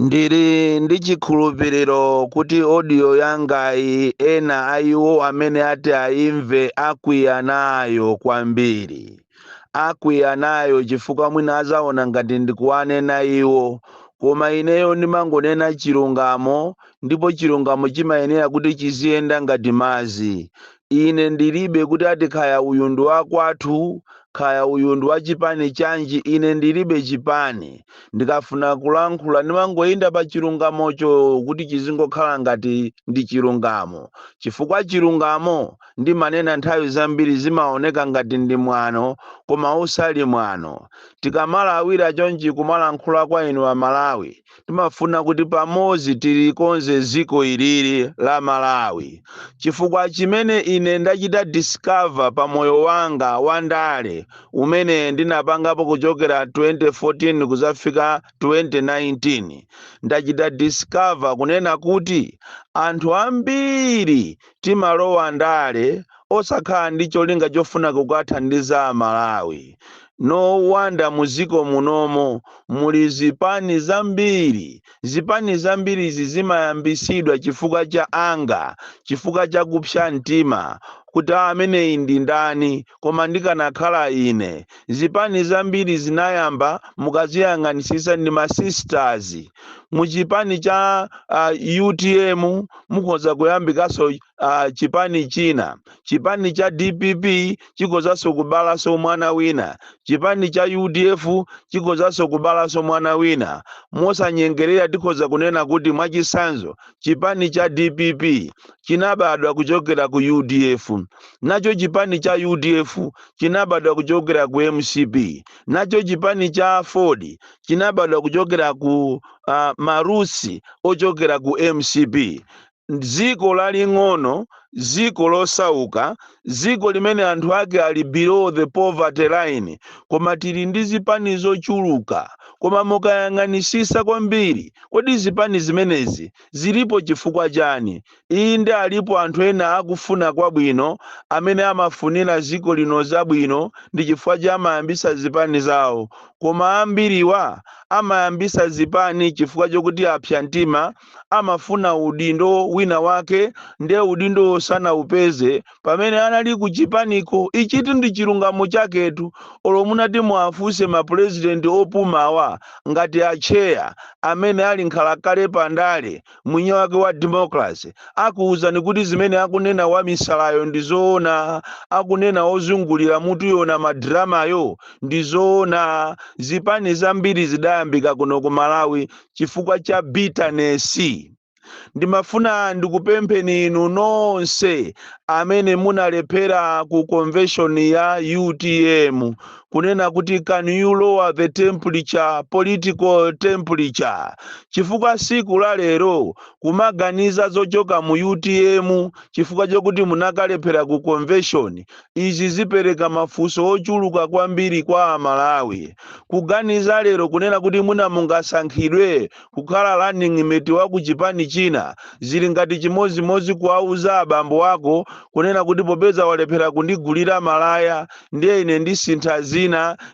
Ndili ndi chikhulupiriro kuti audio yangayi ena a iwo amene ati aimve akwiya nayo kwambiri. Akwiya nayo chifukwa mwina azaona ngati ndikuwanena iwo, koma ineyo ndimangonena chilungamo, ndipo chilungamo chimayenera kuti chiziyenda ngati madzi. Ine ndilibe kuti ati khaya uyu ndi wakwathu, khaya uyu ndi wachipani chanji. Ine ndilibe chipani. Ndikafuna kulankhula ndimangoyenda pa chilungamocho kuti chizingokhala ngati ndi chilungamo, chifukwa chilungamo, ndimanena nthawi zambiri, zimaoneka ngati ndi mwano koma usali mwano. Tikamalawira chonchi kumalankhula kwa inu Amalawi, timafuna kuti pamodzi tilikonze dziko ilili la Malawi, chifukwa chimene ine ndachita discover pa moyo wanga wandale umene ndinapangapo kuchokera 2014 kuzafika 2019, ndachita discover kunena kuti anthu ambiri timalowa ndale osakhala ndi cholinga chofuna kukathandiza Amalawi. No wonder muziko munomo muli zipani zambiri. Zipani zambirizi zimayambisidwa chifukwa cha anga, chifukwa cha kupsa mtima kuti ameneyi ndi ndani, koma ndikanakhala ine. Zipani zambiri zinayamba, mukaziyang'anisisa, ndi ma sisters. Muchipani cha UTM mukhoza kuyambikanso chipani china. Chipani cha DPP chikhozanso kubalanso mwana wina. Chipani cha UDF chikhozanso kubalanso mwana wina. Mosanyengerera tikhoza kunena kuti, mwachisanzo, chipani cha DPP chinabadwa kuchokera ku UDF, nacho chipani cha UDF chinabadwa kuchokera ku MCP, nacho chipani cha AFORD chinabadwa kuchokera ku marusi ochokera ku MCP. Dziko laling'ono, dziko losauka, dziko limene anthu ake ali below the poverty line, koma tili ndi zipani zochuluka. Koma mukayang'anisisa kwambiri, kodi zipani zimenezi zilipo chifukwa chani? Inde, alipo anthu ena akufuna kwabwino amene amafunira dziko lino zabwino, ndi chifukwa cha amayambisa zipani zawo. Koma ambiriwa amayambisa zipani chifukwa chokuti apsa mtima, amafuna udindo wina wake, ndiye udindo sanawupeze pamene anali ku chipaniko. Ichitu ndi chilungamo chaketu. Olo munati muwafunse mapurezidenti opumawa ngati acheya amene ali nkhalakale pandale, mwini wake wa democracy, akuwuzani kuti zimene akunena wamisalayo ndi zoona, akunena ozungulira mutuyona madramayo ndi zoona. Zipani zambiri zidayambika kuno ku Malawi chifukwa cha bitterness. Ndimafuna ndikupempheni inu nonse amene munalephera ku convention ya UTM kunena kuti, can you lower the temperature, political temperature? Chifukwa siku la lero kumaganiza zochoka mu UTM chifukwa chokuti munakalephera ku convention, izi zipereka mafunso ochuluka kwambiri kwa Amalawi. Kuganiza lero kunena kuti muna mungasankhidwe kukhala running mate wa ku chipani china, zili ngati chimozimozi kuwauza abambo ako kunena kuti, popeza walephera kundigulira malaya, ndiye ine ndisintha zina,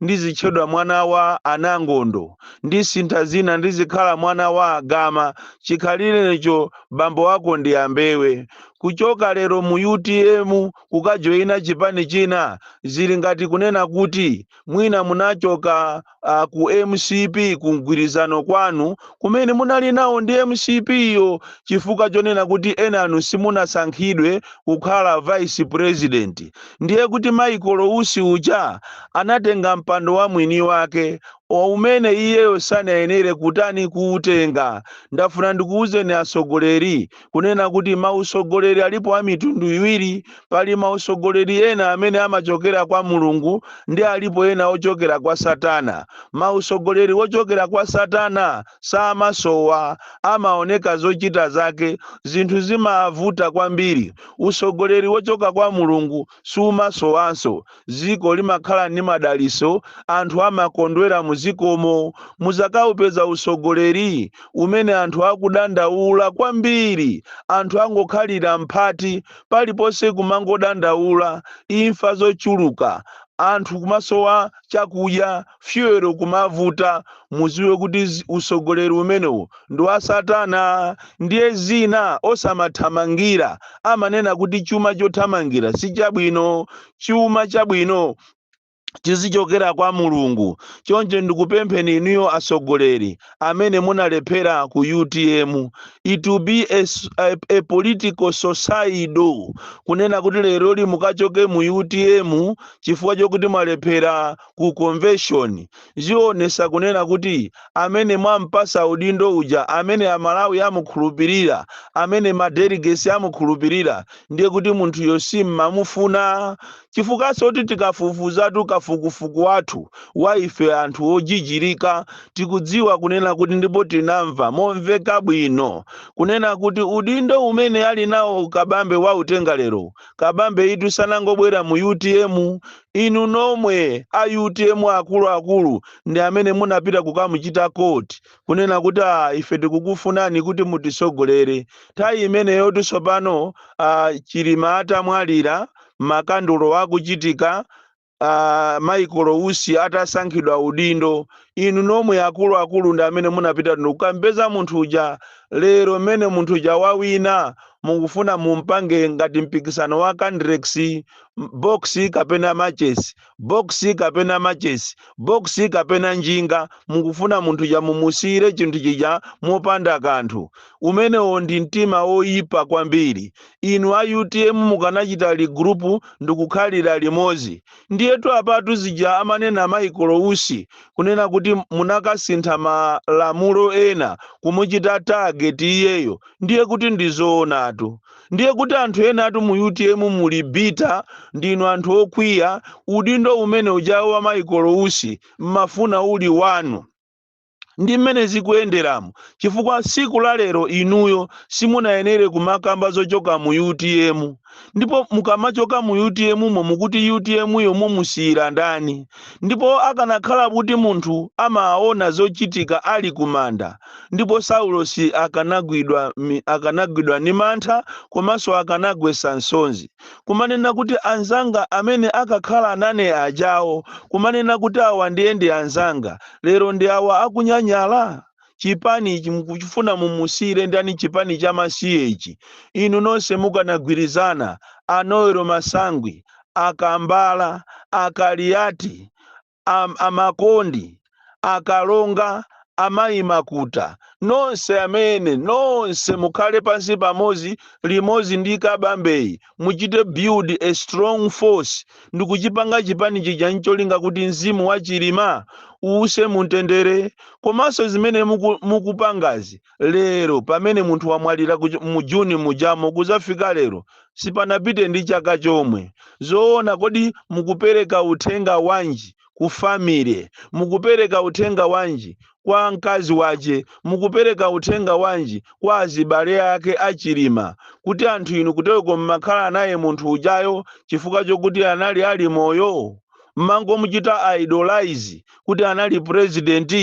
ndizitchedwa mwana wa anangondo, ndisintha zina, ndizikhala mwana wa agama, chikhalirecho bambo wako ndi ambewe. Kuchoka lero mu UTM kukajoyina chipani china zili ngati kunena kuti mwina munachoka ku MCP, ku mgwirizano kwanu kumene munali nawo ndi MCP yo, chifukwa chonena kuti enanu simunasankhidwe kukhala vice president, ndiye kuti Michael Usi uja anatenga mpando wa mwini wake umene iyeyo sanayenere kutani, kuutenga. Ndafuna ndikuwuzeni atsogoleri kunena kuti mausogoleri alipo a mitundu iwiri. Pali mausogoleri ena amene amachokera kwa Mulungu, ndi alipo ena ochokera kwa Satana. Mausogoleri ochokera kwa Satana samasowa, amaoneka zochita zake, zinthu zimavuta kwambiri. Usogoleri wochoka kwa Mulungu sumasowanso. Dziko limakhala ndi madaliso, anthu amakondwera muzikomo. Muzakaupeza usogoleri umene anthu akudandaula kwambiri, anthu angokhalira mphati, paliponse kumangodandaula, imfa zochuluka, Anthu kumasowa chakudya, fuel kumavuta, muziwe kuti usogoleri umenewu ndi wa satana. Ndiye zina osamathamangira. Amanena kuti chuma chothamangira si chabwino, chuma chabwino chizichokera kwa Mulungu. Choncho ndikupempheni inuyo atsogoleri amene munalephera ku UTM, it will be a political suicide kunena kuti leroli mukachoke mu UTM chifukwa chokuti mwalephera ku convention. Zionesa kunena kuti amene mwampasa udindo uja, amene Amalawi amukhulupirira, amene madelegates amukhulupirira, ndiye kuti munthuyo simmamufuna. Chifukwanso kuti tikafufuzatu kafukufuku wathu wa ife anthu ojijirika, tikudziwa kunena kuti, ndipo tinamva momveka bwino kunena kuti udindo umene ali nawo Kabambe wautenga lero, Kabambe itu sanangobwera mu UTM. Inu nomwe a UTM akuluakulu ndi amene munapita kukamuchita court kunena kuti, "Ah, ife tikukufunani kuti mutisogolere." Nthawi imeneyo tsopano Chilima atamwalira, makandulo akuchitika, Michael Usi atasankhidwa udindo, inu nomwe akuluakulu ndi amene munapita kukampeza munthu uja. Lero mmene munthu uja wawina, mukufuna mumpange ngati mpikisano wa Candrex, box kapena matches, box kapena matches, box kapena njinga. Mukufuna munthu uja mumusiyire chinthu chija mopanda kanthu. Umenewo ndi mtima woyipa kwambiri. Inu a UTM mukanachita regroup ndikukhalira limodzi. Ndiyetu apatu zija amanena Michael Usi kunena kuti munakasintha malamulo ena kumuchita target iyeyo, ndiye kuti ndizoonatu. Ndiye kuti anthu ena atu mu UTM muli bitter, ndinu anthu okwiya. Udindo umene ujawo wa Michael Usi mmafuna uli wanu, ndi mmene zikuyenderamo, chifukwa siku la lero inuyo simunayenere kumakamba zochoka mu UTM. Ndipo mukamachoka mu UTM mo, mukuti UTM yo mumusiyira ndani? Ndipo akanakhala kuti munthu amaona zochitika ali kumanda, ndipo Saulosi akanagwidwa ndi mantha, komanso akanagwesa nsonzi kumanena kuti anzanga amene akakhala nane ajawo, kumanena kuti awa ndiye ndi anzanga, lero ndi awa akunyanyala. Chipani ichi mukuchifuna mumusiyire ndani? Chipani cha masiye ichi, inu nonse mukanagwirizana, Anoero Masangwi, Akambala, Akaliati, Amakondi, Akalonga, Amayi Makuta, nonse amene nonse mukhale pansi pamodzi limodzi ndi Kabambeyi, muchite build a strong force ndikuchipanga chipani chija, ncholinga kuti mzimu wa Chilima uuse mumtendere. Komanso zimene mukupangazi lero, pamene munthu wamwalira mu Juni mujamo, kuzafika lero sipanapite ndi chaka chomwe, zoona kodi mukupereka uthenga wanji ku family? Mukupereka uthenga wanji kwa mkazi wace? Mukupereka uthenga wanji kwa azibale ake Achilima, kuti anthu inu kuteko mmakhala naye munthu ujayo chifukwa chokuti anali ali moyo, mmangomuchita idolize kuti anali president?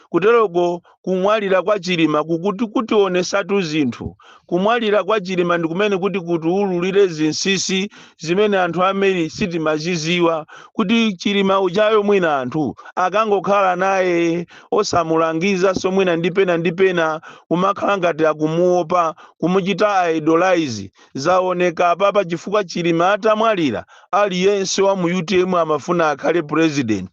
Kuteroko kumwalira kwa Chilima kukuti kutionesatu zinthu. Kumwalira kwa Chilima ndi kumene kuti kutiululire zinsinsi zimene anthu ambiri sitimaziziwa, kuti Chilima ujayo mwina anthu akangokhala naye osamulangiza, so mwina ndi pena ndi pena kumakhala ngati akumuopa, kumuchita idolize. Zaoneka apapa, chifukwa Chilima atamwalira, aliyense wa mu UTM amafuna akhale president.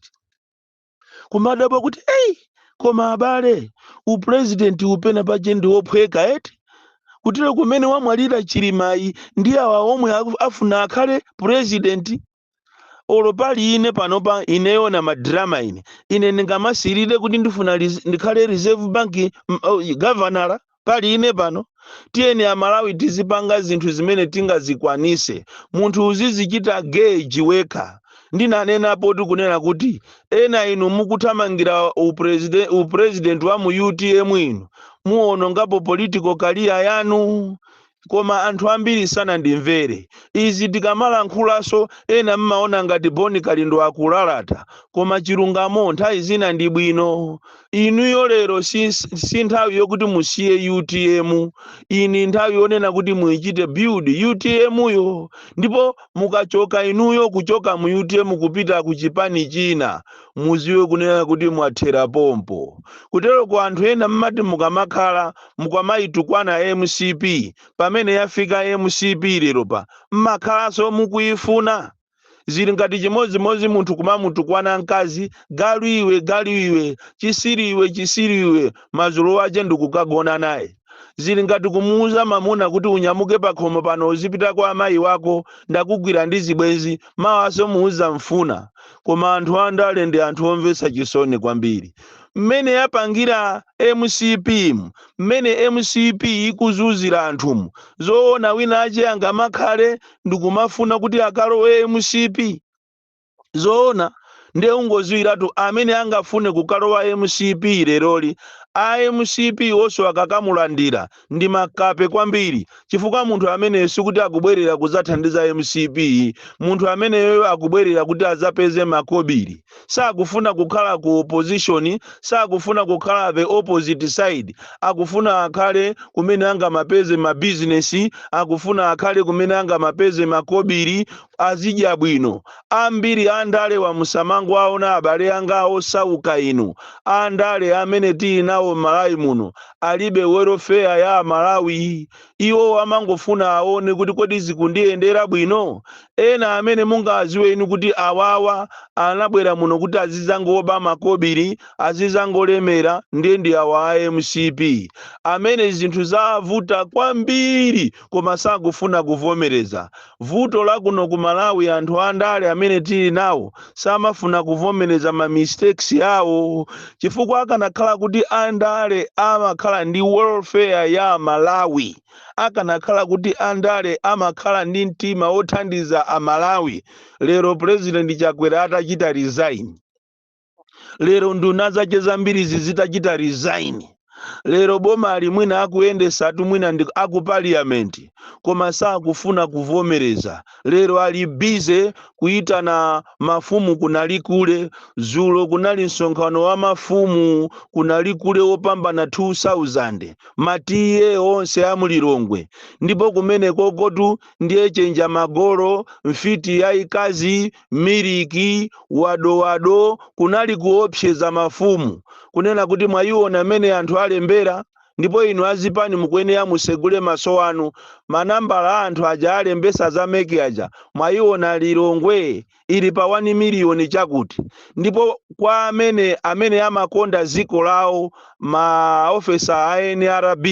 Kumadabwa kuti, "Ei, koma abale, upresident upena pache ndi wophweka eti?" Kutero kumene wamwalira Chilimayi, ndi awa omwe afuna akhale president. Olo pali ine panopa, ineyo na madrama, ine ndingamasirire kuti ndifuna ndikhale Reserve Bank oh, governor? Pali ine pano, tiyeni Amalawi tizipanga zinthu zimene tingazikwanise. Munthu uzizichita gauge wekha. Ndinanenapo tikunena kuti ena inu mukuthamangira upresident wa mu UTM, inu muwonongapo political career yanu. Koma anthu ambiri sanandimvere. Izi tikamalankhulaso, ena mmaona ngati Boni Kalindo akulalata, koma chilungamo nthawi zina ndi bwino. Inuyo lero si nthawi yokuti musiye UTM. Ini nthawi yonena kuti muichite build UTM yo. Ndipo mukachoka inuyo, kuchoka mu UTM kupita ku chipani china, muziwe kunena kuti mwathera pompo. Kutero ku anthu ena mmati mukamakhala mukamayitukwana MCP, pamene yafika MCP lero pa mmakhalanso mukuyifuna. Zili ngati chimodzimodzi munthu kumamutukwana mkazi, "Galu iwe, galu iwe, chisiri iwe, chisiri iwe," madzulo ache ndikukagona naye. Zili ngati kumuuza mamuna kuti, "Unyamuke pakhomo pano, uzipita kwa amayi wako, ndakugwira ndi zibwenzi." Mawaso muuza mfuna. Koma anthu andale ndi anthu omvetsa chisoni kwambiri. Mmene yapangira MCP, mmene MCP ikuzunzira anthumu, zoona wina ache angamakhale ndikumafuna kuti akalowe MCP? Zoona? Ndiye ungoziwiratu amene angafune kukalowa MCP leroli, a MCP wonso akakamulandira ndi makape kwambiri, chifukwa munthu ameneyo sikuti akubwerera kudzathandiza MCP. Munthu ameneyo akubwerera kuti adzapeze makobiri. Sakufuna kukhala ku opposition, sakufuna kukhala the opposite side. Akufuna akhale kumene angamapeze mabizinesi, akufuna akhale kumene angamapeze makobiri, azidya bwino. Ambiri andale wa musamango aona, abale anga osauka inu. Andale amene tili nawo m'Malawi muno alibe welfare ya Malawi. Iwo amangofuna aone kuti kodi zikundiyendera bwino. Ena amene mungaziwe inu kuti awawa anabwera muno kuti azizangoba makobiri, azizangolemera, ndiye ndi awa a MCP, amene zinthu zavuta kwambiri koma sakufuna kuvomereza. Vuto la kuno ku Malawi, anthu andale amene tili nawo samafuna kuvomereza ma mistakes awo, chifukwa akanakhala kuti andale amakhala ndi welfare ya Malawi, akanakhala kuti andale amakhala ndi mtima wothandiza Amalawi, lero President Chakwera atachita resign, lero nduna zace zambirizi zitachita resign, lero boma ali mwina akuyendesatu mwina ndi aku parliament, koma sakufuna kuvomereza. Lero ali busy kuyitana mafumu kunali kule. Zulo kunali msonkhano wa mafumu kunali kule wopambana 2000, matiye onse amulilongwe. Ndipo kumene kokotu ndiye chenja magolo, mfiti yayikazi, miliki wadowado. Kunali kuopseza mafumu kunena kuti, "Mwayiona amene anthu alembera, ndipo inu azipani mukuyenera musegule maso anu. Manambala a anthu aja alembesa za MEC aja mwayiona, Lilongwe ili pa 1 miliyoni chakuti. Ndipo kwa amene amakonda dziko lawo, maofesa a NRB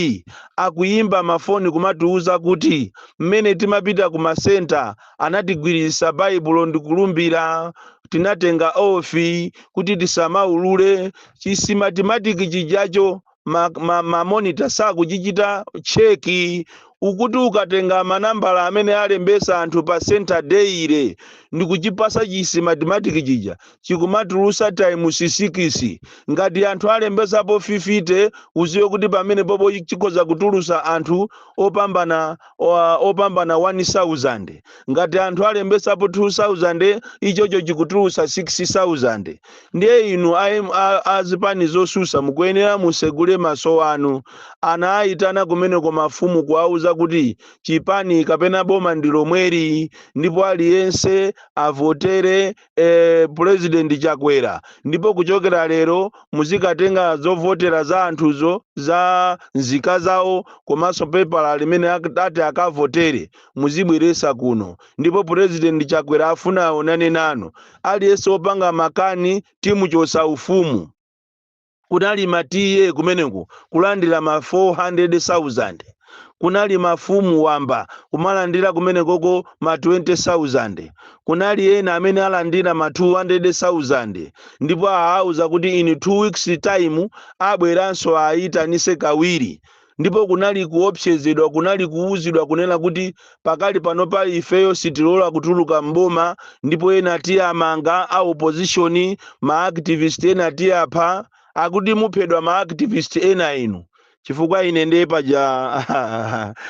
akuyimba mafoni kumatiuza kuti mmene timapita ku masenta anatigwirisa Baibulo ndikulumbira, tinatenga oath kuti tisamaulule chi Smartmatic chijacho. Ma monitor sakuchichita check. Ukuti ukatenga manambala amene alembesa anthu pa center daily ndikuchipasa chi Smartmatic chija, chikumatulusa times 6. Ngati anthu alembesapo 50, uziwe kuti pamene popo chikhoza kutulusa anthu opambana 1000. Ngati anthu alembesapo 2000, ichocho chikutulusa 6000. Ndiye inu azipani zosusa mukuyenera musegule maso anu. Ana ayitana kumeneko mafumu kuwauza kuti chipani kapena boma ndi lomweri, ndipo aliyense avotere President Chakwera. Ndipo kuchokera lero muzikatenga zovotera za anthuzo, za nzika zawo, komanso pepala limene ati akavotere, muzibweresa kuno. Ndipo President Chakwera afuna aonane nanu. Aliyense wopanga makani timuchosa ufumu." Kunali matiye kumeneku kulandira ma 400,000, kunali mafumu wamba kumalandira kumenekoko ma 20,000, kunali ena amene alandira ma 200,000. Ndipo aauza kuti in 2 weeks time abweranso ayitanise kawiri. Ndipo kunali kuopsezedwa, kunali kuuzidwa kunena kuti pakali pano pa ifeyo sitilola kutuluka mboma, ndipo ena tiyamanga a opposition, ma activist ena tiyapha. Akuti muphedwa ma activist ena inu. Chifukwa ine ndiye paja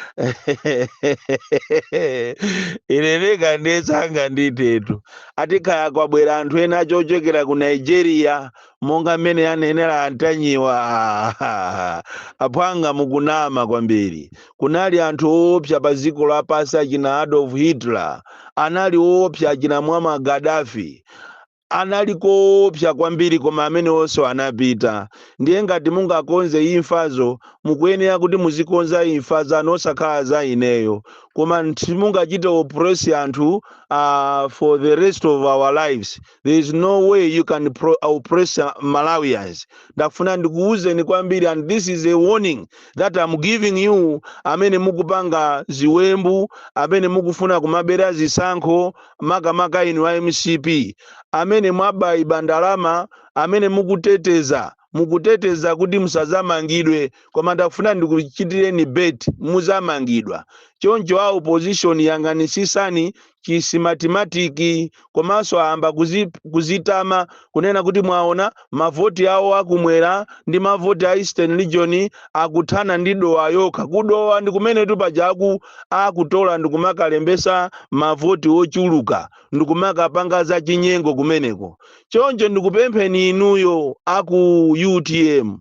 ine ndekha ndiye sanga nditetu. Atikhaya kwabwera anthu ena achochokera ku Nigeria monga mmene anenera Antanyiwa. Aphwanga, mukunama kwambiri. Kunali anthu oopsa pa dziko lapansi, achina Adolf Hitler anali oopsa, achina Muammar Gaddafi anali koopsa kwambiri, koma amene onse anapita. Ndiye ngati mungakonze imfazo, mukuyenera kuti muzikonza imfa zanu, osakhala za ineyo. Koma simungachite oppress anthu for the rest of our lives. There is no way you can oppress Malawians. Ndafuna ndikuwuzeni kwambiri, and this is a warning that I'm giving you, amene mukupanga ziwembu, amene mukufuna kumabera zisankho, makamaka inu a MCP amene mwabayiba ndalama, amene mukuteteza kuti musazamangidwe. Koma ndafuna ndikuchitireni bet, muzamangidwa. Choncho a opposition, yang'anisisani chi Smartmatic. Komanso ayamba kuzitama kunena kuti mwaona mavoti awo akumwera ndi mavoti a Eastern Region akuthana ndi Dowa yokha. Kudowa ndi kumene tupaja akutola ndikumakalembesa mavoti ochuluka ndikumakapanga za chinyengo kumeneko. Choncho ndikupempheni inuyo aku UTM,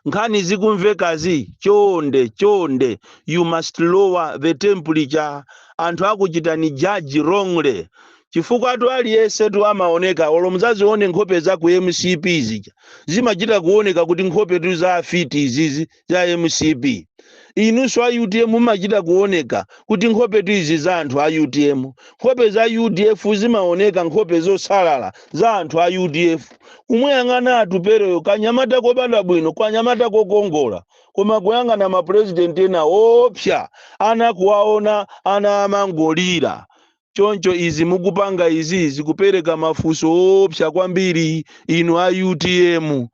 nkhani zikumvekazi, chonde chonde, you must lower the temperature. Anthu akuchitani judge wrongly, chifukwa tu aliyense tu amaoneka. Olo muzazione nkhope za ku MCP zija, zimachita kuoneka kuti nkhope tu za afiti izizi za MCP. Inunso a UTM mumachita kuoneka kuti nkhope tu izi za anthu a UTM. Nkhope za UDF zimaoneka, nkhope zosalala za anthu a UDF. Kumuyang'ana Atupereyo, kanyamata kobadwa bwino, kanyamata kokongola, koma kuyang'ana mapurezidenti ena opsa, ana kuwaona ana amangolira. Choncho izi mukupanga izi zikupereka mafunso opsa kwambiri inu a UTM.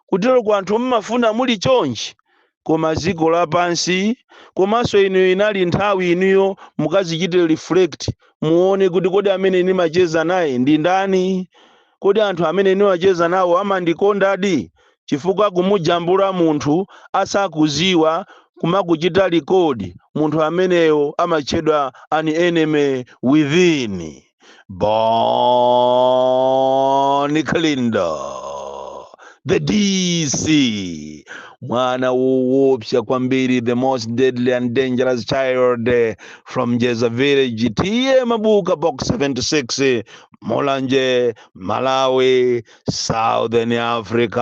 Kutero ku anthu mmafuna muli chonchi, koma dziko lapansi. Komanso inu, inali nthawi inuyo mukazichite reflect, muone kuti kodi amene ndimacheza naye ndi ndani? Kodi anthu amene ndimacheza nawo amandikondadi? Chifukwa kumujambula munthu asakuziwa, kumakuchita record, munthu ameneyo amatchedwa an enemy within. Bon Kalindo, the DC, mwana woopsa kwambiri, the most deadly and dangerous child from Jeza Village, T/A Mabuka, Box 76, Mulanje, Malawi, Southern Africa.